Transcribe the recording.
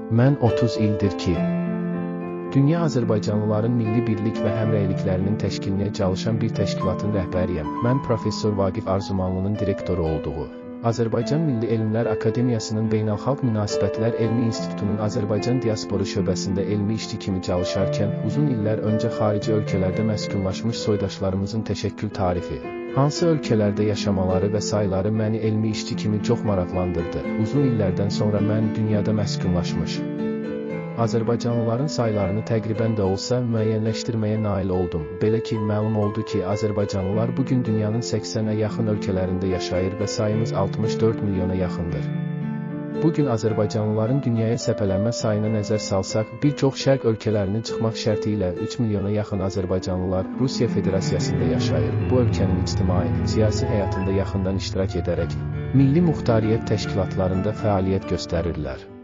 Mən 30 ildir ki, dünya Azərbaycanlıların milli birlik və həmrəyliklərinin təşkilinə çalışan bir təşkilatın rəhbəriyəm. Mən professor Vaqif Arzumanlının direktoru olduğu Azərbaycan Milli Elmlər Akademiyasının Beynəlxalq Münasibətlər Elmi İnstitutunun Azərbaycan Diasporu şöbəsində elmi işçi kimi çalışarkən, uzun illər öncə xarici ölkələrdə məskunlaşmış soydaşlarımızın təşəkkül tarifi, hansı ölkələrdə yaşamaları və sayları məni elmi işçi kimi çox maraqlandırdı. Uzun illərdən sonra mən dünyada məskunlaşmış Azərbaycanlıların saylarını təqribən də olsa müəyyənləşdirməyə nail oldum. Belə ki, məlum oldu ki, Azərbaycanlılar bu gün dünyanın 80-ə yaxın ölkələrində yaşayır və sayımız 64 milyona yaxındır. Bu gün Azərbaycanlıların dünyaya səpələnmə sayına nəzər salsaq, bir çox şərq ölkələrini çıxmaq şərti ilə 3 milyona yaxın Azərbaycanlılar Rusiya Federasiyasında yaşayır. Bu ölkənin ictimai, siyasi həyatında yaxından iştirak edərək milli muxtariyyət təşkilatlarında fəaliyyət göstərirlər.